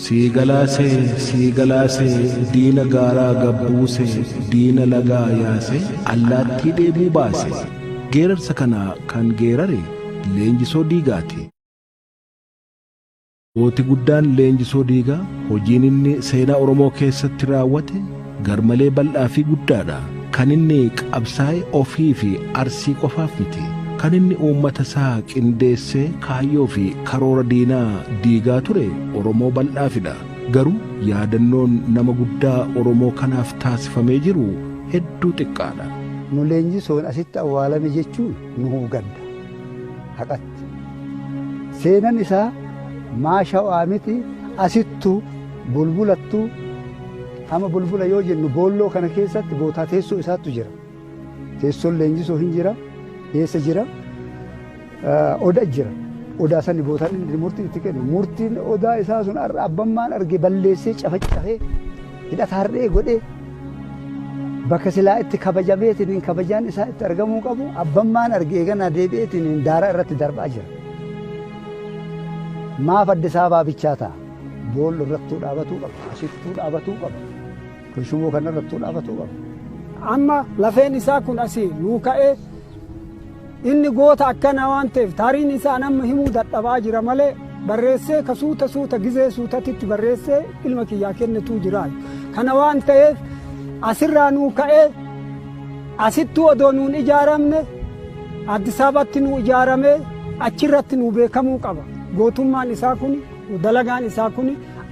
Sii galaasee sii galaasee diina gaaraa gabbuusee diina lagaa yaasee allaattii dheebuu baase. Geerarsa kana kan geerare Leenjisoo Diigaati. Gooti guddaan Leenjisoo Diigaa hojiin inni seenaa Oromoo keessatti raawwate garmalee bal'aa fi guddaadha. Kan inni qabsaa'e ofii fi Arsii qofaaf miti. Kan inni uummata isaa qindeessee kaayyoo fi karoora diinaa diigaa ture Oromoo bal'aafidha. Garuu yaadannoon nama guddaa Oromoo kanaaf taasifamee jiru hedduu xiqqaadha. Nu Leenjisoon asitti awwaalame jechuun nuhuu gadda. Haqatti. Seenan isaa maa shawaa miti asittuu bulbulattuu ama bulbula yoo jennu boolloo kana keessatti bootaa teessoo isaattu jira. Teessoon Leenjisoo hin jira. Eessa jira? Oda jira. Odaa sani bootaan inni murtii itti kennu. Murtiin odaa isaa sun har'a abbammaan arge balleessee cafacafee hidhata har'ee godhee bakka silaa itti kabajameetiin kabajaan isaa itti argamuu qabu abbammaan arge eeganaa deebi'eetiin daaraa irratti darbaa jira. Maaf Addis Ababaa bichaa ta'a? Boollo irrattuu dhaabatuu qaba. Asittuu dhaabatuu qaba. Kunshumoo kana irrattuu dhaabatuu qaba. Amma lafeen isaa kun asii nuu ka'ee inni goota akkana waan ta'eef taariin isaa amma himuu dadhabaa jira malee barreessee ka suuta suuta gizee suutatitti barreessee ilma kiyyaa kennetuu jira. Kana waan ta'eef asirraa nuu ka'ee asittuu odoo nuun ijaaramne Addis Ababatti nuu ijaaramee achirratti nuu beekamuu qaba. Gootummaan isaa kun dalagaan isaa kun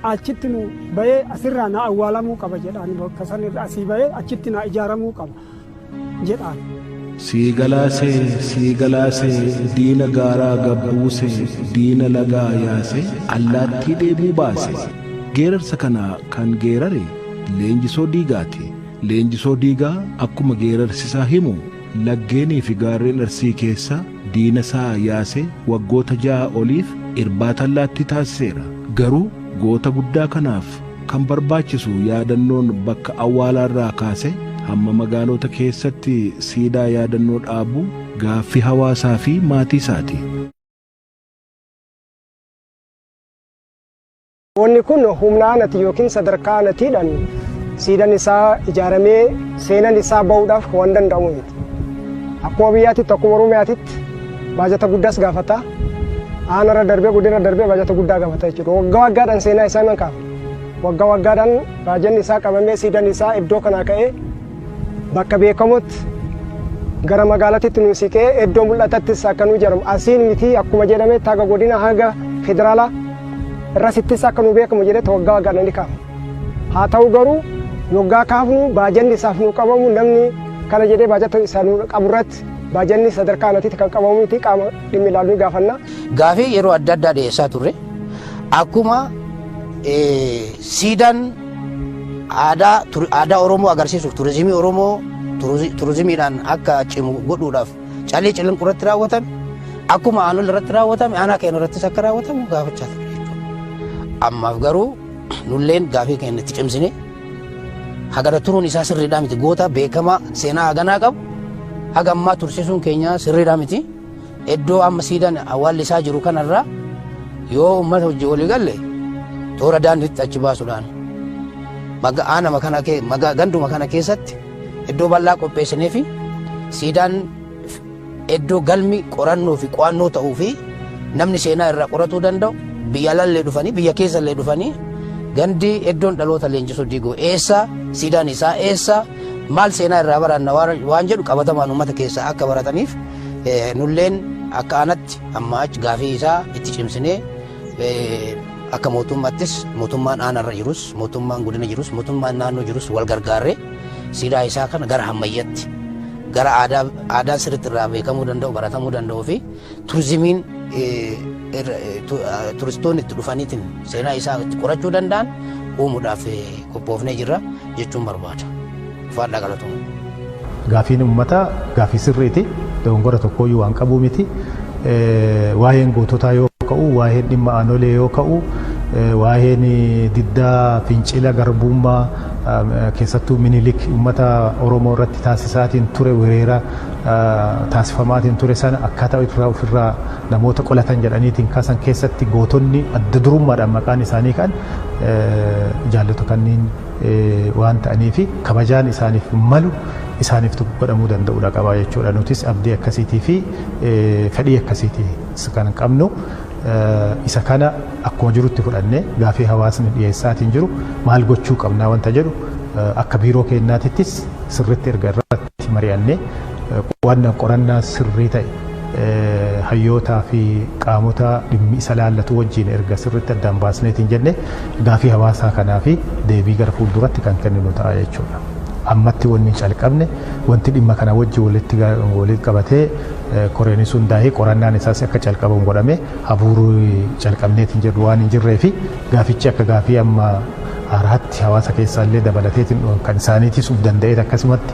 achitti nu bahee asirraa na awwaalamuu qaba jedhaan bakka sanirra asii bahee achitti na ijaaramuu qaba jedhaan. Sii galaasee sii galaasee diina gaaraa gabbuusee diina lagaa yaasee allaattii dheebuu baase. Geerarsa kana kan geerare Leenjisoo Diigaati. Leenjisoo Diigaa akkuma geerarsisaa himu laggeenii fi gaarreen Arsii keessa diina isaa yaasee waggoota 6 oliif irbaata allaattii taasiseera. Garuu goota guddaa kanaaf kan barbaachisu yaadannoon bakka awwaalaarraa kaasee hamma magaalota keessatti siidaa yaadannoo dhaabuu gaaffii hawaasaa fi maatii isaati. Wanni kun humna aanati yookiin sadarkaa aanatiidhaan siidan isaa ijaaramee seenan isaa bahuudhaaf waan danda'amu miti. Akkuma biyyaatitti akkuma Oromiyaatitti baajata guddaas gaafata. Aanarra darbee godina darbee baajata guddaa gaafata jechuudha. Waggaa waggaadhaan seenaa isaa nan kaafa. Waggaa waggaadhaan baajanni isaa qabamee siidan isaa iddoo kanaa ka'ee bakka beekamutti gara magaalatitti nu siqee iddoo mul'atattis akka nu ijaaramu asiin miti akkuma jedhame haga godina haga federaalaa irrasittis akka nu beekamu jedhetti waggaa waggaadhaan ni kaafna. Haa ta'u garuu yoggaa kaafnu baajanni isaaf nu qabamu namni kana jedhee baajata isaa nu qabu irratti baajanni sadarkaa aanatitti kan qabamu miti qaama dhimmi ilaalu ni gaafanna. Gaafii yeroo adda addaa dhiyeessaa turre akkuma siidaan aadaa aadaa Oromoo agarsiisuuf turizimii Oromoo turizimiidhaan akka cimu godhuudhaaf Calii Calanqoo irratti raawwatame akkuma aanol irratti raawwatame aanaa keenya irrattis akka raawwatamu gaafachaa turre jechuudha. Ammaaf garuu nulleen gaafii keenya itti cimsine hagana turuun isaa sirriidhaa miti goota beekamaa seenaa haganaa qabu haga ammaa tursiisuun keenya sirriidhaa miti. Iddoo amma siidaan awwaalli isaa jiru kanarraa yoo uummata hojii walii galle toora daandiitti achi baasuudhaan aanama kana ganduma kana keessatti iddoo bal'aa qopheessinee fi siidaan iddoo galmi qorannoo fi qo'annoo ta'uu fi namni seenaa irraa qoratuu danda'u biyya alallee dhufanii biyya keessallee dhufanii gandi iddoon dhaloota Leenjisoo Diigoo eessa siidaan isaa eessa maal seenaa irraa baranna waan jedhu qabatamaan uummata keessaa akka barataniif nulleen akka aanatti amma achi gaafii isaa itti cimsinee akka mootummaattis mootummaan aanarra jirus mootummaan godina jirus mootummaan naannoo jirus wal gargaarree siidaa isaa kana gara hammayyatti gara aadaa aadaan sirriitti irraa beekamuu danda'u baratamuu danda'uu fi turizimiin turistoonni itti dhufaniitiin seenaa isaa itti qorachuu danda'an uumuudhaaf qophoofnee jirra jechuun barbaada. Ulfaadhaa galatooma. Gaafiin uummataa gaafii sirriiti. Dogongora tokkooyyuu waan qabuu miti. Waa'een goototaa yoo ka'u, waa'een dhimma aanolee yoo ka'u, Waa'een diddaa fincila garbummaa, keessattuu Minilik uummata Oromoo irratti taasisaatiin ture, weerara taasifamaatiin ture sana akkaataa irraa ofirraa namoota qolatan jedhaniitiin kaasan keessatti gootonni adda durummaadhaan maqaan isaanii kan jaallota kanneen waan ta'aniif kabajaan isaaniif malu isaaniif godhamuu danda'uudha qaba jechuudha. Nutis abdii akkasiitii fi fedhii akkasiitii kan qabnu isa kana akkuma jirutti fudhannee, gaafii hawaasni dhiyeessaatiin jiru maal gochuu qabnaa wanta jedhu akka biiroo keenyaatittis sirritti erga irratti mari'annee, waan qorannaa sirrii ta'e hayyootaa fi qaamota dhimmi isa laallatu wajjin erga sirritti addaan baasneetiin jenne, gaafii hawaasaa kanaa fi deebii gara fuulduratti kan kenninu ta'a jechuudha. Ammatti wanni calqabne, wanti dhimma kana wajji walitti qabatee koreenis hundaa'ee qorannaan isaas akka calqabamu godhame habuuruu calqabneetiin jedhu waan hin jirree fi gaafichi akka gaafii amma haaraatti hawaasa keessaallee dabalateetiin kan isaaniitis uf danda'eet akkasumatti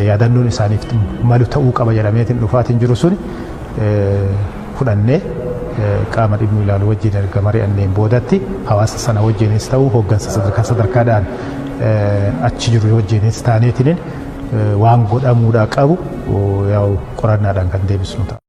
yaadannoon isaaniif malu ta'uu qaba jedhameetiin dhufaatiin jiru suni fudhannee, qaama dhimmi ilaalu wajjin erga mari'anneen boodatti, hawaasa sana wajjinis ta'uu hooggansa sadarkaa sadarkaadhaan achi jiru wajjinis taaneetiin waan godhamuudhaa qabu yaa'u qorannaadhaan kan deebisnu ta'a.